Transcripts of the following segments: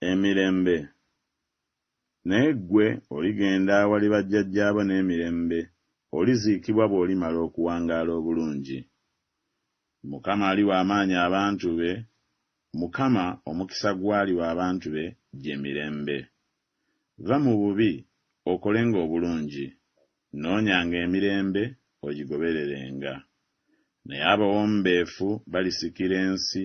Emirembe. Naye ggwe oligenda awali bajjajjaabo n'emirembe, oliziikibwa bw'olimala okuwangaala obulungi. Mukama aliwa amaanyi abantu be, Mukama omukisa gw'aliwa abantu be gye mirembe. Va mu bubi, okolenga obulungi, noonyanga emirembe, ogigobererenga. Naye abawombeefu balisikira ensi,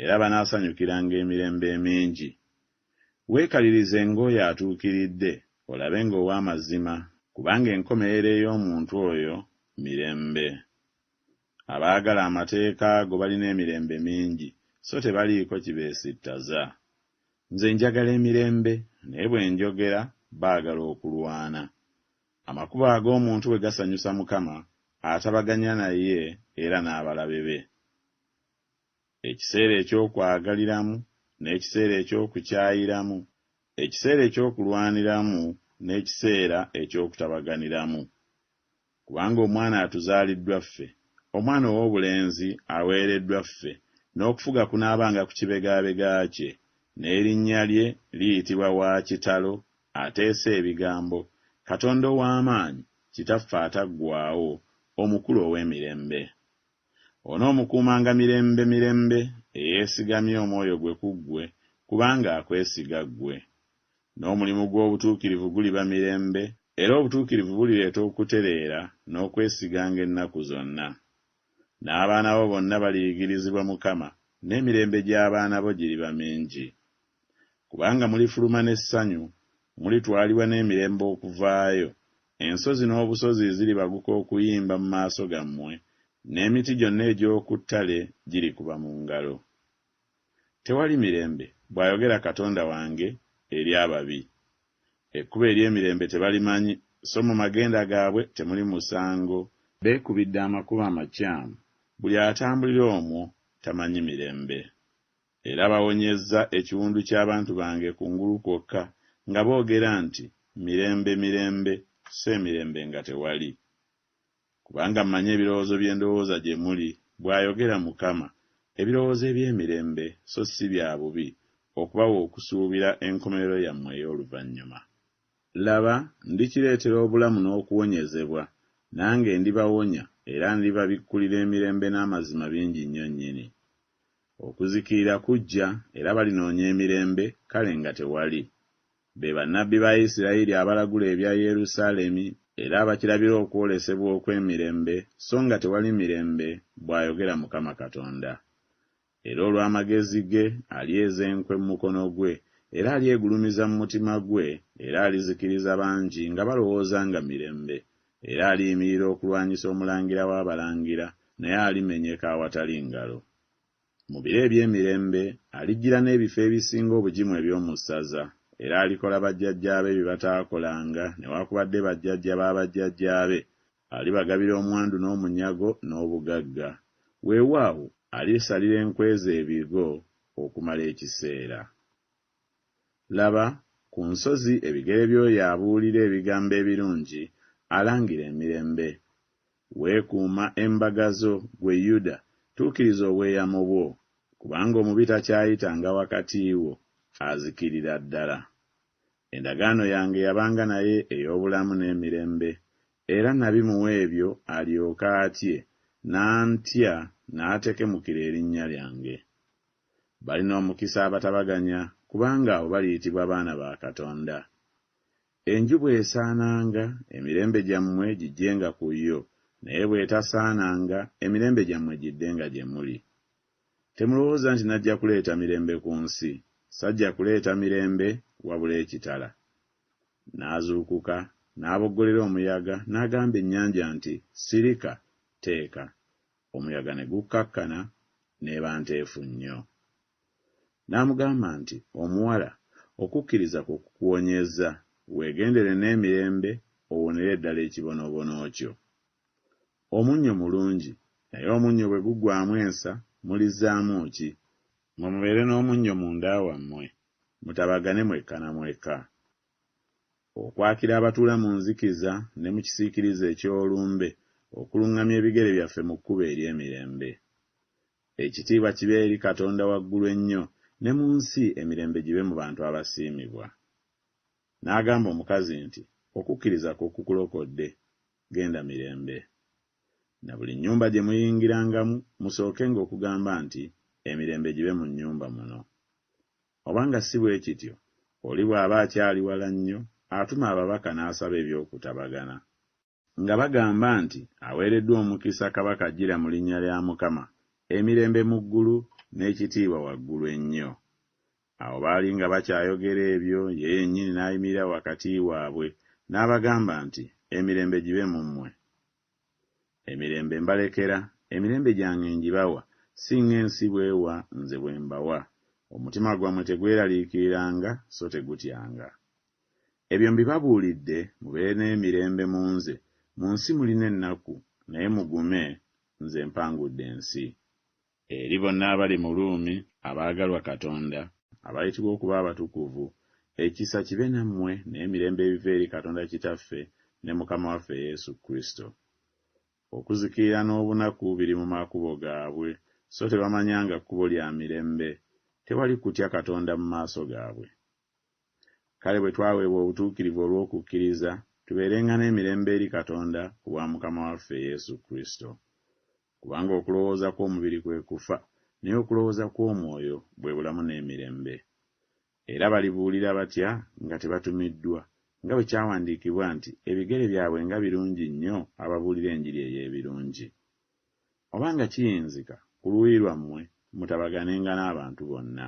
era banaasanyukiranga emirembe emingi. Weekalirizenga oyo atuukiridde, olabenga ow'amazima, kubanga enkomerero ey'omuntu oyo mirembe. Abaagala amateeka go balina emirembe mingi, so tebaliiko kibeesittaza. Nze njagala emirembe, naye bwe njogera, baagala okulwana. Amakubo ag'omuntu bwe gasanyusa Mukama, atabaganya naye era n'abalabe be. Ekiseera eky'okwagaliramu n'ekiseera eky'okukyayiramu, ekiseera eky'okulwaniramu n'ekiseera eky'okutabaganiramu. Kubanga omwana atuzaaliddwa ffe, omwana ow'obulenzi aweereddwa ffe, n'okufuga kunaabanga ku kibegaabega kye, n'erinnya lye liyitibwa Wa kitalo, Ateesa ebigambo, Katonda ow'amaanyi, Kitaffe ataggwaawo, Omukulu ow'emirembe. Onoomukuumanga mirembe mirembe eyeesigamye omwoyo gwe ku ggwe, kubanga akwesiga ggwe. N'omulimu gw'obutuukirivu guliba mirembe, era obutuukirivu bulireeta okutereera n'okwesiganga ennaku zonna. N'abaana bo bonna baliyigirizibwa Mukama, n'emirembe gy'abaana bo giriba mingi. Kubanga mulifuluma n'essanyu, mulitwalibwa n'emirembe okuvaayo, ensozi n'obusozi ziribaguka okuyimba mu maaso gammwe, n'emiti gyonna egy'oku ttale girikuba mu ngalo. Tewali mirembe, bw'ayogera Katonda wange, eri ababi. Ekkubo ery'emirembe tebalimanyi, so mu magenda gaabwe temuli musango. Beekubidde amakubo amakyamu, buli atambulira omwo tamanyi mirembe. Era bawonyezza ekiwundu ky'abantu bange kungulu kwokka, nga boogera nti Mirembe, mirembe, so emirembe nga tewali. Kubanga mmanyi ebirowoozo bye ndowooza gye muli, bw'ayogera Mukama, ebirowoozo eby'emirembe so si bya bubi, okubawa okusuubira enkomerero yammwe ey'oluvannyuma. Laba, ndikireetera obulamu n'okuwonyezebwa, nange ndibawonya, era ndibabikkulira emirembe n'amazima bingi nnyo nnyini. Okuzikirira kujja, era balinoonya emirembe, kale nga tewali. Be bannabbi ba Isirayiri abalagula ebya Yerusaalemi era abakirabira okwolesebwa okw'emirembe, so nga tewali mirembe, bw'ayogera Mukama Katonda. Era olw'amagezi ge alyeza enkwe mu mukono gwe, era alyegulumiza mu mutima gwe, era alizikiriza bangi nga balowooza nga mirembe, era aliyimirira okulwanyisa omulangira w'abalangira, naye alimenyeka awatali ngalo. Mu biro eby'emirembe alijjira n'ebifo ebisinga obugimu eby'omu ssaza, era alikola bajjajjaabe bye bataakolanga newakubadde bajjajja ba bajjajjaabe, alibagabira omwandu n'omunyago n'obugagga, weewaawo, alisalira enkwe ze ebigo okumala ekiseera. Laba, ku nsozi ebigere by'oyo abuulira ebigambo ebirungi, alangira emirembe. Weekuuma embaga zo, ggwe Yuda, tuukiriza obweyamo bwo, kubanga omubi takyayitanga wakati wo, azikirira ddala. Endagaano yange yabanga naye ey'obulamu n'emirembe, era nabimuwa ebyo alyoke atye, n'antya n'atekemukira erinnya lyange. Balina omukisa abatabaganya, kubanga abo baliyitibwa baana ba Katonda. Enju bw'esaananga, emirembe gyammwe gijjenga ku yo, naye bw'etasaananga, emirembe gyammwe giddenga gye muli. Temulowooza nti najja kuleeta mirembe ku nsi, sajja kuleeta mirembe, wabula ekitala. N'azuukuka, n'aboggolera omuyaga, n'agamba ennyanja nti, Sirika, teeka. Omuyaga ne gukkakkana, n'eba nteefu nnyo. N'amugamba nti, Omuwala, okukkiriza kwo kukuwonyezza, weegendere n'emirembe, owonere ddala ekibonoobono kyo. Omunnyo mulungi, naye omunnyo bwe guggwaamu ensa, mulizzaamu ki? Mmwe mubeere n'omunnyo munda wammwe, mutabagane mwekka na mwekka. Okwakira abatuula mu nzikiza ne mu kisiikirize eky'olumbe, okuluŋŋamya ebigere byaffe mu kkubo ery'emirembe. Ekitiibwa kibe eri Katonda waggulu ennyo, ne mu nsi emirembe gibe mu bantu abasiimibwa. N'agamba omukazi nti, Okukkiriza kwo kukulokodde, genda mirembe. Na buli nnyumba gye muyingirangamu, musookenga okugamba nti Emirembe gibe mu nnyumba muno. Oba nga si bwe kityo, oli bw'aba akyali wala nnyo, atuma ababaka n'asaba eby'okutabagana. Nga bagamba nti Aweereddwa omukisa kabaka ajjira mu linnya lya Mukama, emirembe mu ggulu, n'ekitiibwa waggulu ennyo. Awo baali nga bakyayogera ebyo, ye yennyini n'ayimirira wakati waabwe, n'abagamba nti Emirembe gibe mu mmwe. Emirembe mbalekera, emirembe gyange ngibawa, si ng'ensi bw'ewa nze bwe mbawa. Omutima gwammwe tegweraliikiriranga so tegutyanga. Ebyo mbibabuulidde mubeere n'emirembe mu nze, mu nsi mulina ennaku, naye mugume, nze mpangudde ensi. Eri bonna abali mu Ruumi, abaagalwa Katonda, abayitibwa okuba abatukuvu, Ekisa kibe nammwe n'emirembe ebiva eri Katonda Kitaffe ne Mukama waffe Yesu Kristo. Okuzikirira n'obunaku biri mu makubo gaabwe, so tebamanyanga kkubo lya mirembe, tewali kutya Katonda mu maaso gaabwe. Kale bwe twaweebwa obutuukirivu olw'okukkiriza, tubeerenga n'emirembe eri Katonda ku bwa Mukama waffe Yesu Kristo. Kubanga okulowooza kw'omubiri kwe kufa, naye okulowooza kw'omwoyo bwe bulamu n'emirembe. Era balibuulira batya nga tebatumiddwa? Nga bwe kyawandiikibwa nti, Ebigere byabwe nga birungi nnyo ababuulira enjiri ey'ebirungi. Oba nga kiyinzika, ku luuyi lwammwe, mutabaganenga n'abantu bonna.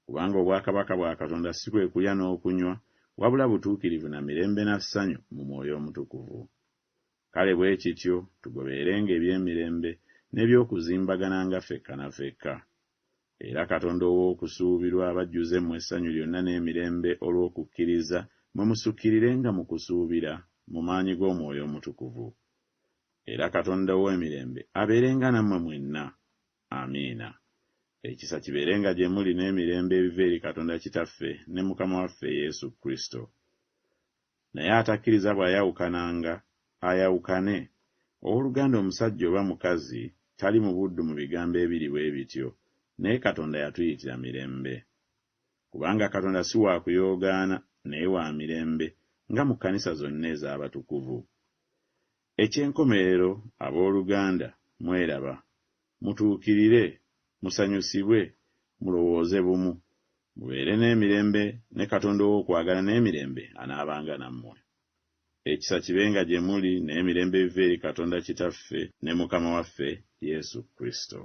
Kubanga obwakabaka bwa Katonda si kwe kulya n'okunywa, wabula butuukirivu na mirembe na ssanyu mu Mwoyo Omutukuvu. Kale bwe kityo tugobererenga eby'emirembe n'eby'okuzimbagananga fekka na fekka. Era Katonda ow'okusuubirwa abajjuze mmwe essanyu lyonna n'emirembe olw'okukkiriza, mmwe musukkirirenga mu kusuubira, mu maanyi g'Omwoyo Omutukuvu. Era Katonda ow'emirembe abeerenga nammwe mwenna. Amiina. Ekisa kibeerenga gye muli n'emirembe ebiva eri Katonda Kitaffe ne Mukama waffe Yesu Kristo. Naye atakkiriza bw'ayawukananga, ayawukane. Ow'oluganda omusajja oba mukazi tali mu buddu mu bigambo ebiri bwe bityo, naye Katonda yatuyitira mirembe. Kubanga Katonda si wa kuyoogaana, naye wa mirembe, nga mu kkanisa zonna ez'abatukuvu. Eky'enkomerero, ab'oluganda, mweraba. Mutuukirire, musanyusibwe, mulowooze bumu, mubeere n'emirembe, ne Katonda ow'okwagala n'emirembe anaabanga nammwe. Ekisa kibenga gye muli n'emirembe ebiva eri Katonda Kitaffe ne Mukama waffe Yesu Kristo.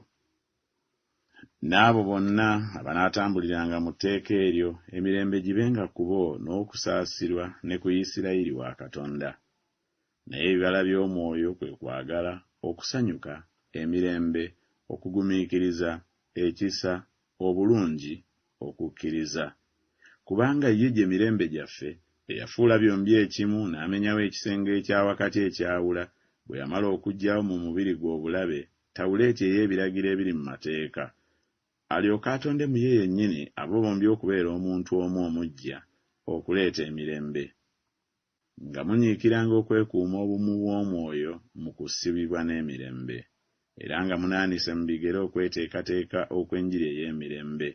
N'abo bonna abanaatambuliranga mu tteeka eryo, emirembe gibenga ku bo n'okusaasirwa ne ku Isirayiri wa Katonda. Naye ebibala by'Omwoyo kwe kwagala, okusanyuka, emirembe, okugumiikiriza, ekisa, obulungi, okukkiriza. Kubanga ye gye mirembe gyaffe, eyafuula byombi ekimu n'amenyawo ekisenge ekya wakati ekyawula, bwe yamala okuggyawo mu mubiri gwe obulabe, Tawuleeti ey'ebiragiro ebiri mu mateeka, alyoke atonde mu ye yennyini abo bombi okubeera omuntu omu omuggya, okuleeta emirembe. Nga munyiikiranga okwekuuma obumu bw'omwoyo mu kusibibwa n'emirembe, era nga munaanise mu bigere okweteekateeka okw'enjiri ey'emirembe.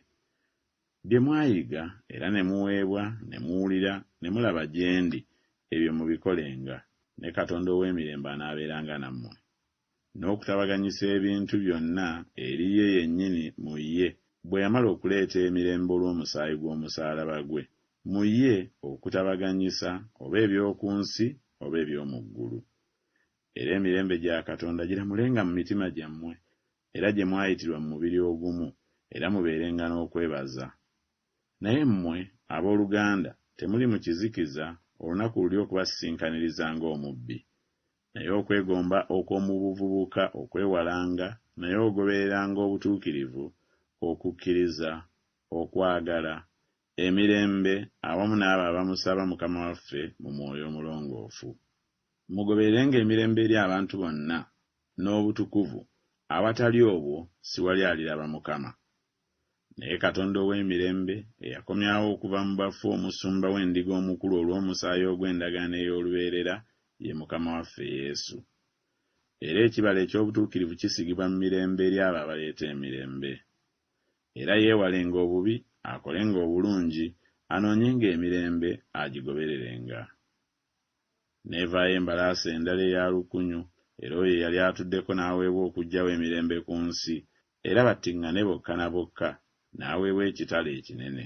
Bye mwayiga era ne muweebwa ne muwulira ne mulaba gye ndi, ebyo mubikolenga, ne Katonda ow'emirembe anaabeeranga nammwe. N'okutabaganyisa ebintu byonna eri ye yennyini mu ye, bwe yamala okuleeta emirembe olw'omusaayi gw'omusaalaba gwe, mu ye okutabaganyisa oba eby'oku nsi oba eby'omu ggulu. Era emirembe gya Katonda giramulenga mu mitima gyammwe, era gye mwayitirwa mu mubiri ogumu, era mubeerenga n'okwebaza. Naye mmwe, ab'oluganda, temuli mu kizikiza, olunaku luli okubasisinkaniriza ng'omubbi. Naye okwegomba okw'omu buvubuka okwewalanga, naye ogobereranga obutuukirivu, okukkiriza, okwagala, emirembe awamu n'abo abamusaba Mukama waffe mu mwoyo omulongoofu. Mugobererenga emirembe eri abantu bonna, n'obutukuvu, awatali obwo siwali aliraba Mukama. Naye Katonda ow'emirembe, eyakomyawo okuva mu bafu omusumba w'endiga omukulu olw'omusaayi ogw'endagaano ey'olubeerera, ye Mukama waffe Yesu. Era ekibala eky'obutuukirivu kisigibwa mu mirembe eri abo abaleeta emirembe. Era yeewalenga obubi, akolenga obulungi, anoonyenga emirembe, agigobererenga. N'evaayo embalaasi endala eya lukunyu, era oyo eyali atuddeko n'aweebwa okuggyawo emirembe ku nsi, era battiŋŋane bokka na bokka, n'aweebwa ekitala ekinene.